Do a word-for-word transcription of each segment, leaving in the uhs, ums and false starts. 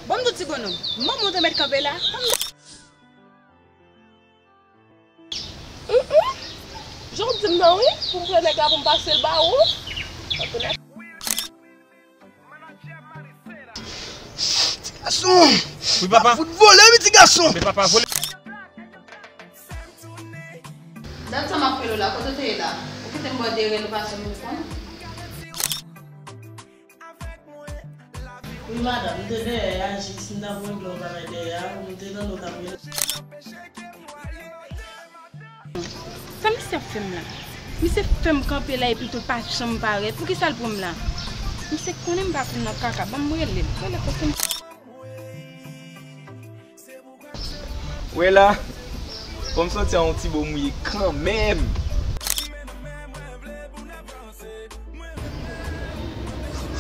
Bon, m di w ti bonòm, manman w te mèt kanpe la. Hum, hum. Jan w di m nan, wi, pou m pran nèg la pou m pase l ba ou. Ti gason! Wi, papa. Fout vole, wi, ti gason! Men papa, vole. Dat sa m ap rele w la, kote w te ye la? Ou kite m bò dèyè, nou pa janm reponn. Wi, madanm, m te dèyè a, jis m t ap regle yon bagay dèyè a, m te tande w t ap rele. Sa misye ap fè m la? Misye fè m kanpe la epi tou l pa janm parèt. Poukisa l pran m la? Misye konnen m pa konn nan kaka. Ban m rele l. Rele l paske m Wè la, fò m soti a yon ti bo mouye kanmenm.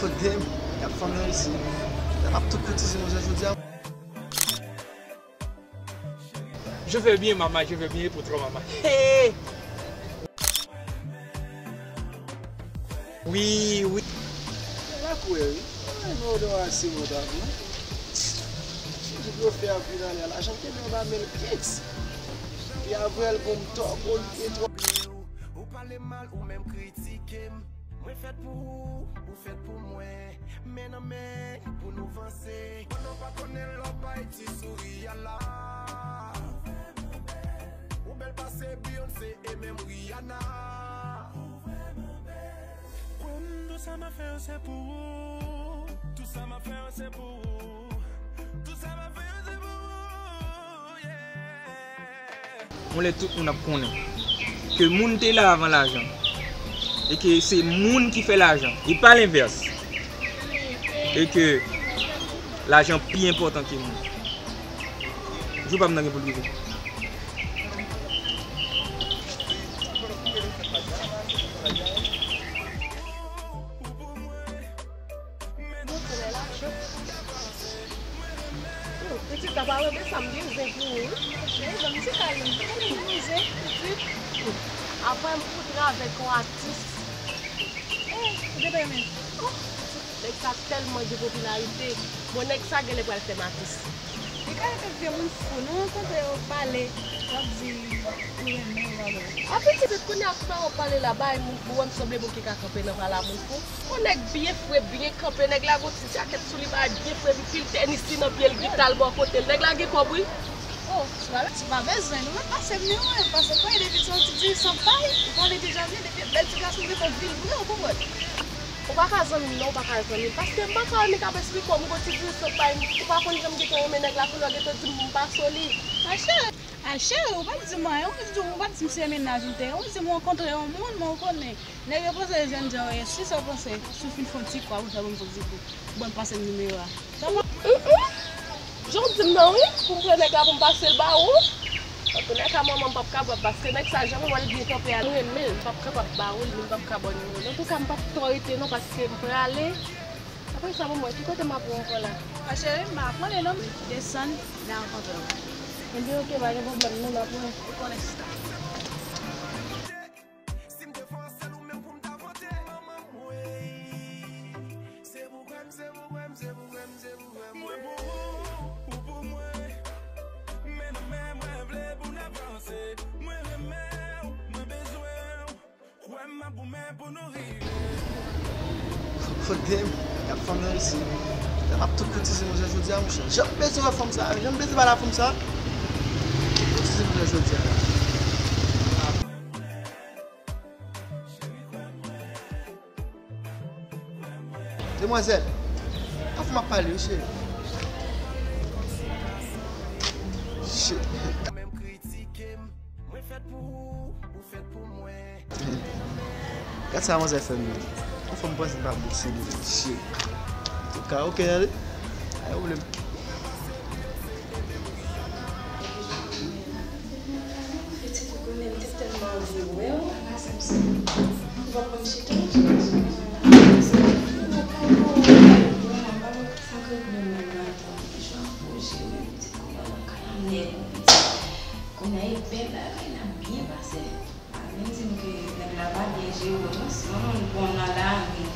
Fout de m, y ap fanm nan isi. Y ap tout koutize manje jodi a. Je vais bien, maman, je vais bien, pour toi, maman. Hey! Wi, wi. Mwen la kwè, wi. Mwen renmen odò a sirop a, non. Ti djib yo fè ap vin ale a la, jan m te menm anba men l, kits. Pi avè l, bon, m tòk olye twa. Ou pale mal, ou menm kritike m. Mwen fèt pou ou, ou fèt pou mwen. Men nan men pou nou vanse. Mwen non pa konnen lò bay ti souri a la. Ou bèl pase Beyoncé e menm Rihanna. Kwè m, tout sa m ap fè yo se pou ou. Tout sa m ap fè yo se pou ou. Tout sa m ap fè yo se pou ou, yeah. Yon lè tout moun ap konnen ke moun te la avan lajan, e ke se moun ki fè lajan, e pa lenvès, e ke lajan pi enpòtan ke moun. Jou pa m nan gen pou l rive. Pitit la, pa rete sa, m gen zen pou ou, wi. Cheri, ban m ti kal, m konnen m gen zen, pitit. Apre m kontre avèk yon atis. Eh, ou te renmen? Oh, pitit, nèg sa tèlman gen popilarite. Bon, nèg sa genlè pral fè m atis. Li ka rete vye moun fou, nou rankontre yo pale, w ap di ou renmen yo, w ap A pitit, kounye a frè w pale la, bay moun, ou wè m sanble moun ki ka kanpe nan pala moun fou. Yon nèg byen fre, byen kanpe, nèg la gon ti jakèt sou li, bagay byen fre, epi pil tènis li nan pye l, gita l bò kote l. Nèg la gen kòb, wi. Oh, se pa, se pa bezwen, nou mèt pase m ni mwen, paske kòm depi se yon ti dirijan pay, ou konnen deja vye, depi bèl ti gason, depi vil vre, ou konprann. Ou pa ka zanmi m, non, ou pa ka zanmi m, paske m pa ka annik ap esplike w, m gon ti dirijan pay, ou pa konn jan m gentan renmen nèg la, kounye a w gentan di m pou m pase w li. Mache! A cheri, ou pa t di m anyen, ou di, ou pa t di m se mennaj ou te ye, ou di m ou rankontre yon moun, men ou konnen. Nèg yo panse jèn jan yo ye, si sa w panse, si w fin fè yon ti kwa, ou fè ban m fè yon ti kou, ban m pase m nimewo a. Sa pa Hum, hum. Jan w di m nan, wi, pou m pran nèg la pou m pase l ba ou. Antounèka, manman m p ap kapab, paske nèg sa, jan m wè l byen kanpe a, m renmen l, m p ap kapab ba ou l, ni m p ap ka ba w nimewo l. Antouka, m p ap twò rete non, paske m prale. Apre sa, manman, ki kote m ap pran ankò la? A cheri, m pa pran li non, desann, n a rankontre w. Ebyen, oke, pa gen pwoblèm, non, m ap pran. Ou konnen sista. Fout de m, y ap fanm nan isi. M ap tout koutize manje jodi a, monchè. Jan m bezwen wè fanm sa, jan m bezwen pale a fanm sa. Koutize manje jodi a la. Demwazèl, pa fè m ap pale, wi, cheri. Cheri. Gad sa manzè fè m nan. Yon fwa m panse m pa bouch sou li, shit. Antouka, oke, tande. Pa gen pwoblèm. Pitit, ou konnen m te tèlman anvi wè w. Ou pa konn chita, ou chita sou mwen la. Ou pa wè w, ou pa wè w, ou pa wè w, sa k rive menm nan tan. Jan pou jere pitit, kounya w kay an nèg ou pitit. Kounya e bèl bagay n ap byen pase. Pa vin di m ke nèg la pa byen jere w non, si yon moun bon nan lari,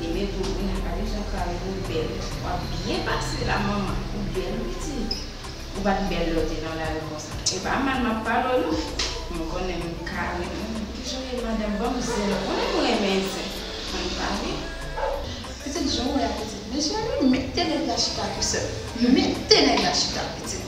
Ebyen tou, Brina, gade jan kari ou bèl. W ap byen pase la, manman. Ou bèl, wi, pitit. Ou pa t bèl lè w te nan lari konsa. E pa mal m ap pale w, non. M konnen m kare, non. Kijan w ye, madanm? Ban m zen. Ou konnen m renmen zen. Ann pale. Pitit, jan w wè a, pitit. Men cheri, mete nèg la chita tou sèl. Mete nèg la chita, pitit.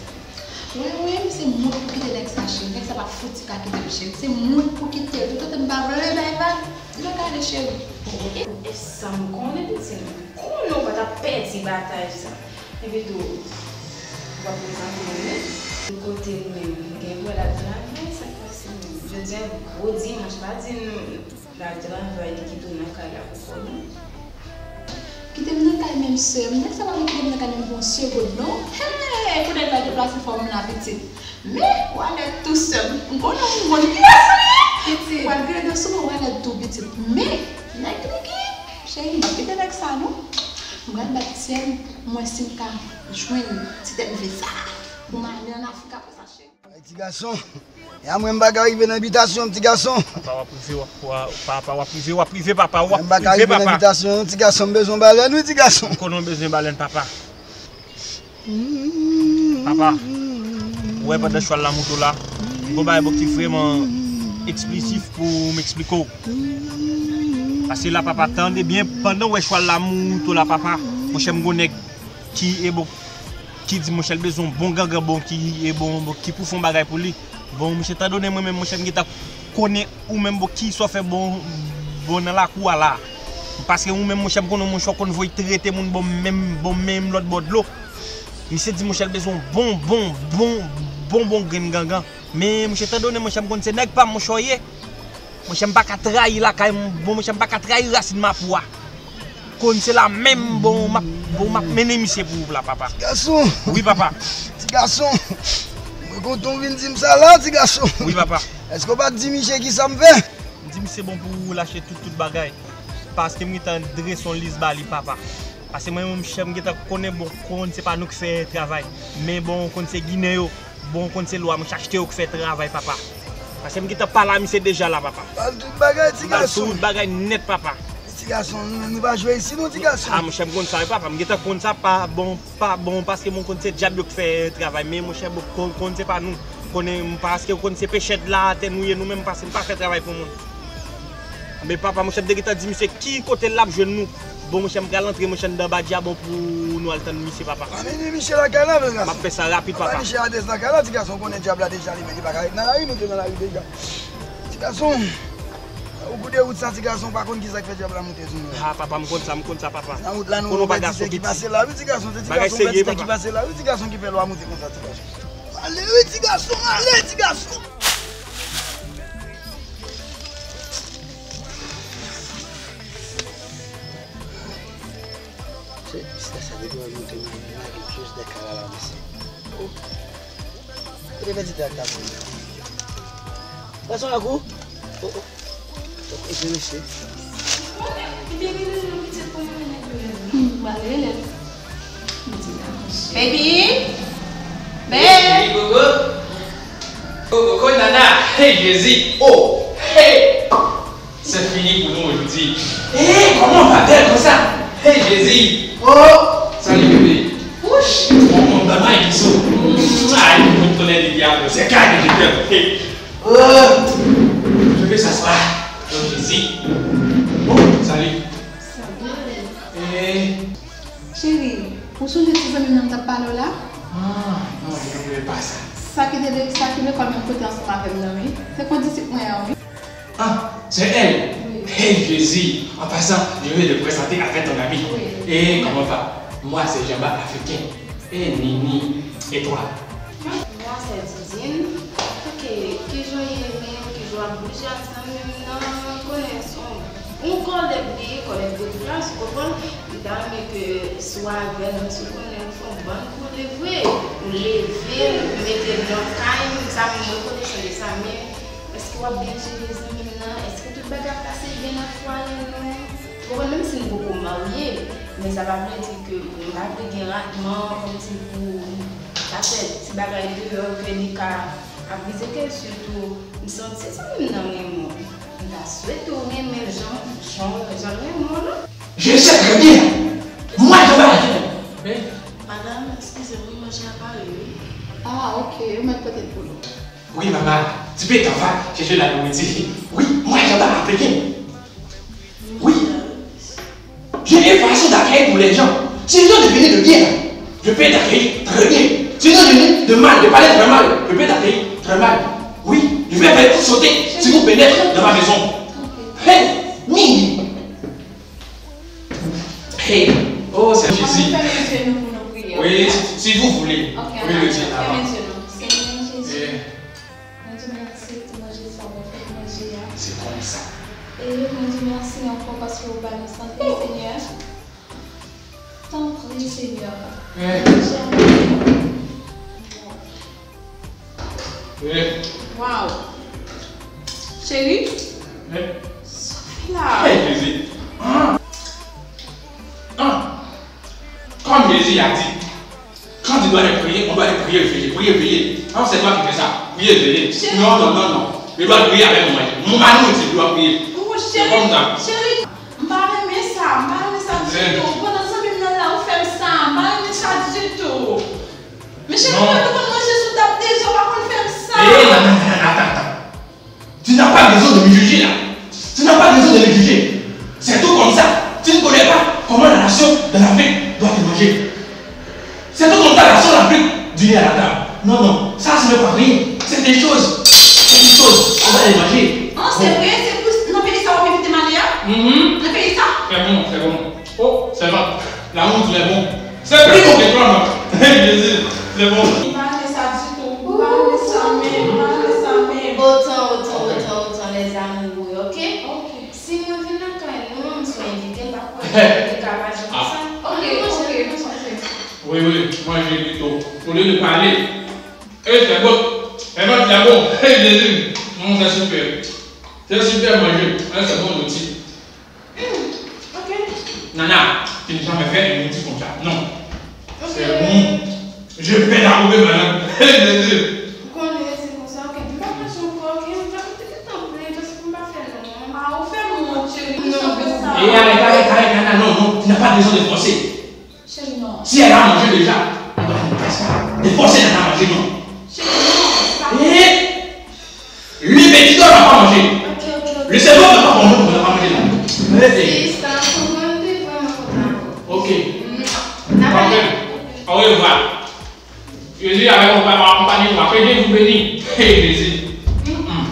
Wi, wi, se mwen k pou kite nèg sa, cheri. Nèg sa pa fouti ka kite m, cheri. Se mwen k pou kite l. Ou tande m pa vle bay vag? Lè kale, cheri. E, e sa m konnen, pitit. M konnen w pa t ap pèdi batay sa. Epi tou, w ap prezante m, wi. Kote l menm? Gen pou l ap travay, sa k pase menm? Jodi a gwo dimanch, pa di n. L al travay, li kite w nan kay la pou kò nou. Kite m nan kay menm, sè m. Nèg sa pa vle kite m nan kay menm pou yon segonn, non. Hey! Pou nèg la deplase fòm la, pitit. Men, walèt tou, sè m. M konnen w konn kiyès li ye. Pitit. W al gade sou mwen, walèt tou, pitit. Men, nèg li ki, cheri, m ap kite nèg sa, non. M pral bat tèt m, m wè si m ka jwenn ti tèt m vin sa. Pou m ale ann Afrik apre sa, cheri. Ay, ti gason. E a mwen, m pa ka rive nan bitasyon, ti gason. Papa, w ap rive, w ap, w ap, papa, w ap rive, w ap rive, papa, w ap rive, papa. M pa ka rive nan bitasyon, ti gason, m bezwen balèn, wi, ti gason. M konnen w bezwen balèn, papa. Papa, ou wè pandan chwal la moute w la, m gon bagay, bon, ki vrèman eksplisif pou m eksplike w. Paske la, papa, tande byen, pandan w wè chwal la moute w la, papa, monchè, m gon nèg ki, e bon, ki di monchè l bezwen yon bon gangan, bon, ki, e bon, bon, ki pou fè yon bagay pou li. Bon, monchè, etan done mwen menm, monchè, m gentan konnen ou menm, bon, kisa w fè, bon, bon, nan lakou a la. Paske ou menm, monchè, m konnen w, monchè, w konn voye trete moun, bon, menm, bon, menm lòt bò dlo. Misye di monchè l bezwen yon bon, bon, bon, bon, bon grenn gangan. Men, monchè, etan done, monchè, m konn se nèg pa m, monchè, w ye. Monchè, m pa ka trayi lakay m, bon, monchè, m pa ka trayi rasin mapou a. Konn se la menm, bon, m ap, bon, m ap mennen misye pou ou la, papa. Ti gason. Wi, papa. Ti gason. Mwen kontan w vin di m sa la, ti gason. Wi, papa. Èske w pa t di misye kisa m fè? M di misye bon pou ou lache tout, tout bagay. Paske m gentan drese yon lis ba li, papa. Paske mwen menm, monchè, m gentan konnen, bon, konn se pa nou k fè travay. Men bon, konn se Ginen yo. Bon, konn se lwa, monchè, achte yo k fè travay, papa. Paske m gentan pale a misye deja la, papa. Bal tout bagay, ti gason. Bal tout bagay nèt, papa. Ti gason, nou, nou pa jwe isi, non, ti gason. A, monchè, m konn sa, wi, papa. M gentan konn sa, pa bon, pa bon, paske bon, konn se dyab yo k fè travay. Men, monchè, bon, konn, konn se pa nou. Konnen, paske konn se pechèd la, atè nou ye, nou menm, paske n pa fè travay pou moun. Men papa, monchè, m te gentan di misye ki kote l ap jwenn nou. Bon, monchè, m pral antre, monchè, anndan badja, bon, pou nou al tann misye, papa. Ann mennen misye lakay la, bèl gason. M ap fè sa rapid, papa. Bay misye adrès lakay la, ti gason, konnen dyab la deja, li menm, li pa ka ret nan lari, nou te nan lari deja. Ti gason, ou goude wout sa, ti gason, ou pa konn kisa k fè dyab la moute sou nou. A, papa, m konn sa, m konn sa, papa. Nan wout la, nou wè ti tè ki pase la, wi, ti gason, se ti gason, wè ti tè ki pase la, wi, ti gason, ki fè lwa moute konsa, ti gason. Ale, wi, ti gason, ale, ti gason. Se, se sa, depi w monte nan, nan, nan, jis de kala la, mesye. Oh. Kote pèdi tè ak tabou? Gason ak ou? Oh, oh. Ok, mesye. Hmm, m ale rele l. Baby! Babe! Hey, Gogo! Gogo, Nana! Hey, Jezi! Oh! Hey! Se fini pou nou ojodi. Hey, kòman w pa bèl konsa? Hey, Jezi! Oh! Salut, bébé! Wouch! Bon, bon, ban mwen bisou. Ay, bon, tonè, bébé, apre, se kay ke je t'aime. Hey! Oh! Je fais ça, ça. Oh, Jezi! Oh, salut! Salut! Eh! Cheri, ou sonje ti zanmi m nan m t ap pale w la? Ah, non, je n'oublie pas ça. Sa ki te, sa ki lekòl menm kote ansanm avè m nan, wi. Se kondisip mwen an, wi. Ah, c'est elle? Oui. Hey, Jésus! En passant, je vais te présenter avec ton ami. Oui. Et comment va? Moi, c'est Jamba Africain. Et Nini, et toi? Mwen se Didine. Ok, kijan w ye menm? Kijan w ap bouje ak zanmi m nan? Konnen se yon, yon kòlèg li ye, kòlèg de klas, ou konprann? M ta renmen ke si w avè l, menm si w konnen ou fè yon bann boule vre, ou leve l, ou mete l nan kay m, sa m rekonesan de sa, men èske w ap byen jere zanmi m nan? Èske tout bagay ap pase byen nan fwaye nou? Ou konprann, menm si n poko marye, men sa pa vle di ke m pa vle gen ratman, kòmsi pou ta fè ti bagay deyò ke li ka ap brize kè l, sitou m santi zanmi m nan renmen w. M ta swete w renmen l jan, jan, jan l renmen w lan. Je sais très bien. Mwen, jan bagay yo ye. Madanm, eskize m, wi, manje a pare, wi. Ah, ok, ou mèt pote l pou nou. Oui, maman. Ti petan va chercher la nourriture. Oui, mwen, jan bagay yo ye. Oui. J'ai une façon d'accueillir tous les gens. Si les gens devenaient de bien, je peux t'accueillir très bien. Si les gens devenaient de mal, de parler très mal, je peux t'accueillir très mal. Oui, je vais faire tout sauter si vous pénétrez dans ma maison. Hey, Mimi. Hey, oh, c'est Jésus. Ann fèmen je nou pou nou priye. Oui, si, si vous voulez. Ok, oui, ann le Dieu là-bas. Fèmen je nou. Senyè Jezi, eh, mwen di w mèsi pou manje sa w fè manje a. C'est comme ça. E mwen di w mèsi ankò paske w ba nou sante, Senyè. Tanpri, Senyè. Eh. Manje a. Eh. Wow. Cheri? Eh. Sa w fè la? Hey, Jésus. Ah. Ah. Comme Jésus a dit, quand tu dois aller prier, on doit aller prier le veillée, prier le veillée. Quand c'est toi qui fais ça, prier le veillée. Chéri. Non, non, non, non. Je dois prier avec mon mari. Mon mari aussi doit prier. Oh, chéri. C'est comme ça. Chéri, m pa renmen sa, m pa renmen sa ditou. Pandan zanmi m nan la, ou fè m sa, m pa renmen sa ditou. Men cheri, mwen te konn manje sou tab deja, ou pa konn fè m sa. Eh, non, non, non, non, attends, attends. Tu n'as pas besoin de me juger là. Tu n'as pas besoin de me juger. C'est tout comme ça. Tu ne connais pas comment la nation de l'Afrique doit te manger. C'est tout comme ça, la nation de l'Afrique, du nez à la table. Non, non, ça, ce n'est pas rien. C'est des choses. C'est des choses. On va les manger. Ah, c'est vrai, c'est plus dans le pays ça, on va éviter manger, hein? Mhm. Le pays ça? C'est bon, c'est bon. Oh, sèvant, la honte, les bons. C'est plus bon que toi, non? Hey, Jésus, c'est bon. M pa renmen sa ditou. M pa renmen sa menm, m pa renmen sa menm. Otan, otan, otan, otan, les amoureux, ok? Ok. Si mwen vin lakay nou, m sou envite, m pa kwè ke nou te ka mache konsa. Ok, ok, ok. Oui, oui, manje pito. Au lieu de parler. Hey, c'est bon. Sèvant, c'est bon. Hey, Jésus. Non, c'est super. C'est super manger. Hein, c'est bon aussi. Hmm, ok. Nana, tu n'as jamais fait un rôti comme ça. Non. Ok. C'est bon. Je vais t'approuver, madame. Hey, Jésus. Ou konnen se konsa, ok. M pa mache ankò, ok. M pa mete tanpri, paske m pa fè non. Ah, ou fè m wont, cheri. Non, non. E, arèt, arèt, arèt, Nana, non, non. Tu n'as pas besoin de forcer. Cheri, non. Si elle a mangé déjà, on doit ne pas de forcer Nana à manger, non. Cheri, non, c'est pas... Eh, le petit doigt n'a pas mangé. Ok, ok, ok. Le cerveau n'a pas mangé, on n'a pas mangé là. Arrêtez. Sista, konprann li vrèman kontan. Ok. Mm. Parfait. Au revoir. Jésus avec mon papa, mon papa, que Dieu vous bénisse. Hey, Jésus. Mm-mm.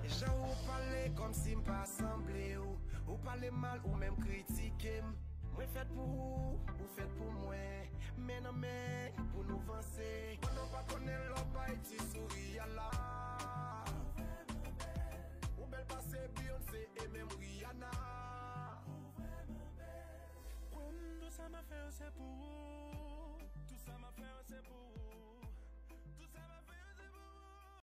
Jan ou pale kòmsi m pa sanble w. Ou pale mal ou menm kritike m. Mwen fèt pou ou, ou fèt pou mwen. Men nan men pou nou vanse. Pandan w pa konnen lè w bay ti souri a la.